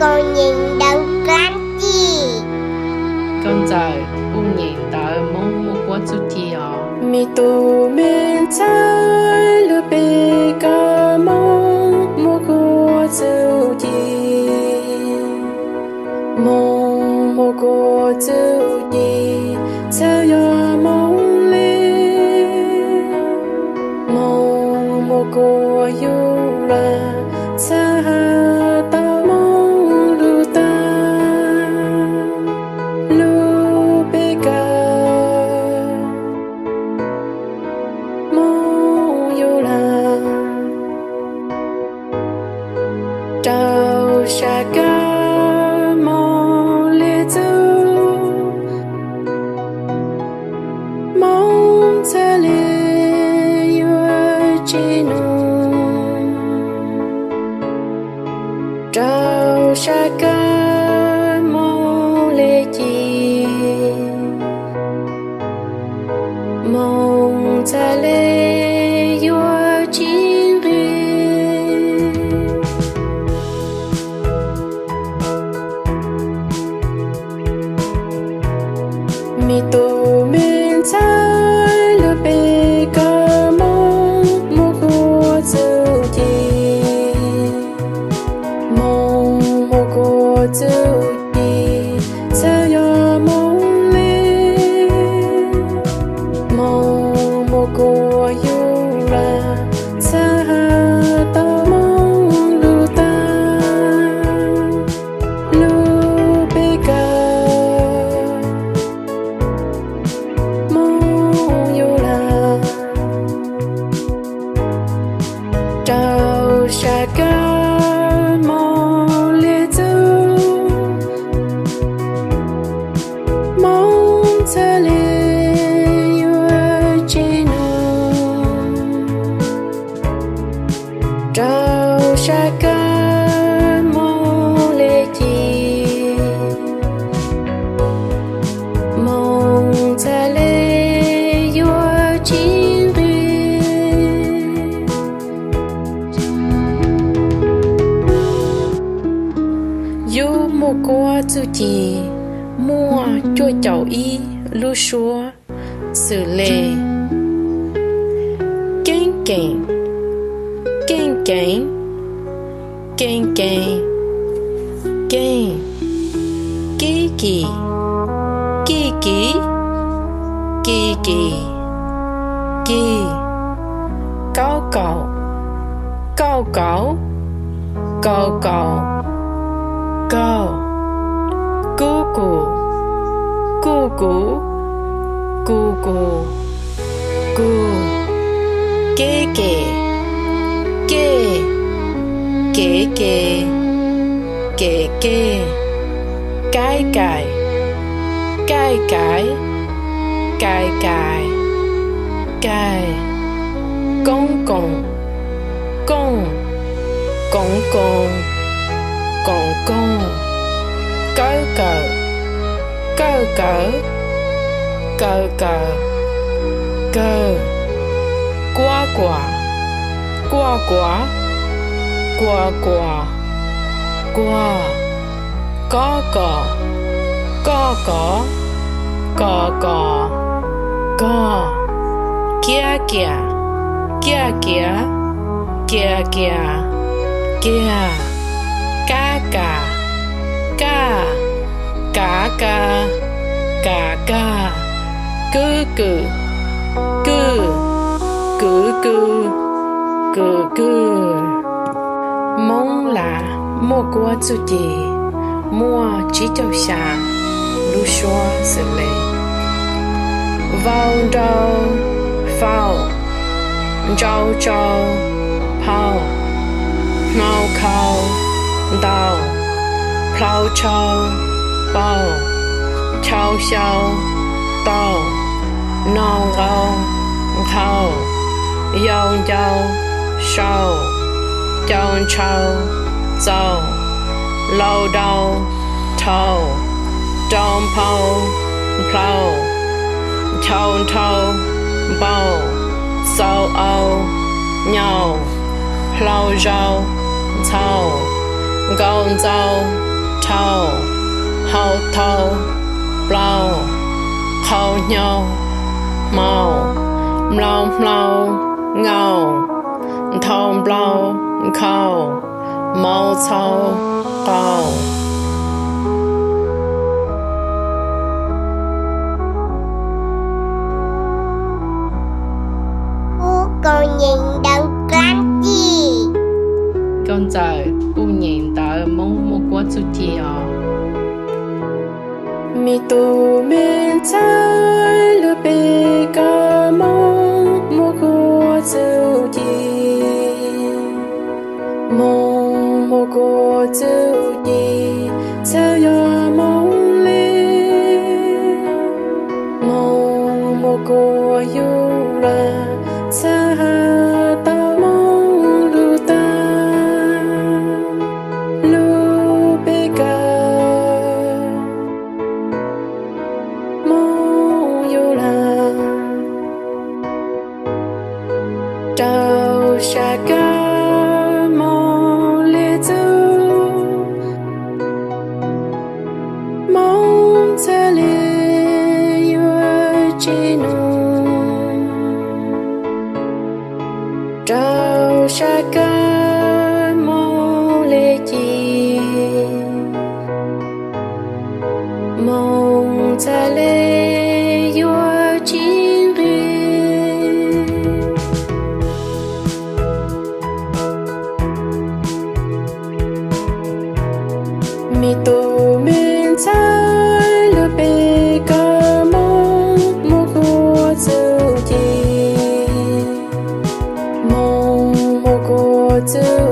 Nkauj Ntxawm kuj nyeem ntawv Hmoob muaj kuab txuj ci os. Me tub me ntxhais, lub peb kab Hmoob muaj kuab txuj ci. Hmoob muaj kuab txuj ci, txhawb yog Hmoob li. Hmoob muaj kuab yug luag, txhawb has tau Hmoob lub tag. Lub peb kab Hmoob yug luag, rau sab kab Hmoob li txuj. Hmoob txhawb li yuav tsis nug, rau sab kab Hmoob li ci. Hmoob txhawb li yuav tsis nqis. Me tub me ntxhais, lub peb kab Hmoob muaj kuab txuj ci. Hmoob muaj kuab txuj ci, txhawb yog Hmoob li. Hmoob muaj kuab yug luag, txhawb has tau Hmoob lub tag. Lub peb kab Hmoob yug luag, rau sab kab Hmoob li txuj. Hmoob txhawb li yuav tsis nug, rau sab kab Hmoob li ci. Hmoob txhawb li yuav tsis nqis. Yub muaj kuab txuj ci muaj cuaj caum ib lub suab xws li: keeb keem, keej keev, keej keeg, keej, kib kis, kij kiv, ki kis, kig, kaub kaum, kauj kaus, kau kaus, kaug, kub kus, kuj kuv, ku kus, kug, keb kem, kej, kev ke, kem kej, kaib kais, kaij kaiv, kai kais, kaig, koob koom, kooj, koov koo, koom koog, kawb kawm, kawj kawv, kaw kaws, kawg, kuab kuas, kuaj kuav, kua kuas, kuag, kob kos, koj kov, ko kos, kog, kiab kias, kiaj kiav, kia kias, kiag, kab kas, kaj, kav kav, kas kag, kub kwm, kwj, kwv kw, kwm kwg. Hmoob Lav muaj kuab txuj ci muaj tsib caug xya lub suab xws li: vau nrau, faus, ntsau tsau, phaus, hnaus khaus, ntaus, plhaus tshau, paus, chaus xyaus, taus, naus nqaus, nqhaus, yaus ncau, saus, caus ntshau, txaus, laus dau, rhaus, rau nphau, nplhaus, nchaus nrhau, npaus, xaus aus, nyaus, hlaus zaus, ntxhaus, nkaus ntxaus, Thau, hau thau, plau, qhau hnyau, hmau, mlau hmlau, nkau, nthau nplau, nkhau, mau txhau, qau. Kuv Nkauj Ntxawm, kuv nyeem ntawv Hmoob muaj kuab txuj ci os. Me tub me ntxhais, lub peb kawm Hmoob muaj kuab txuj ci. Hmoob muaj kuab txuj ci, txhawb yuav Hmoob li. Hmoob muaj kuab yug luag, txhawb hawm tau Hmoob lub tag. Lub peb kawm Hmoob yug luag, rau sab kawm Hmoob li txuj, Hmoob txhad li yuav tsis nug. Rau sab kawm Hmoob li ci, Hmoob txhad li yuav tsis nqis. Me tub me ntxhais, lub peb kawm Hmoob muaj kuab txuj ci. Hmoob muaj kuab txuj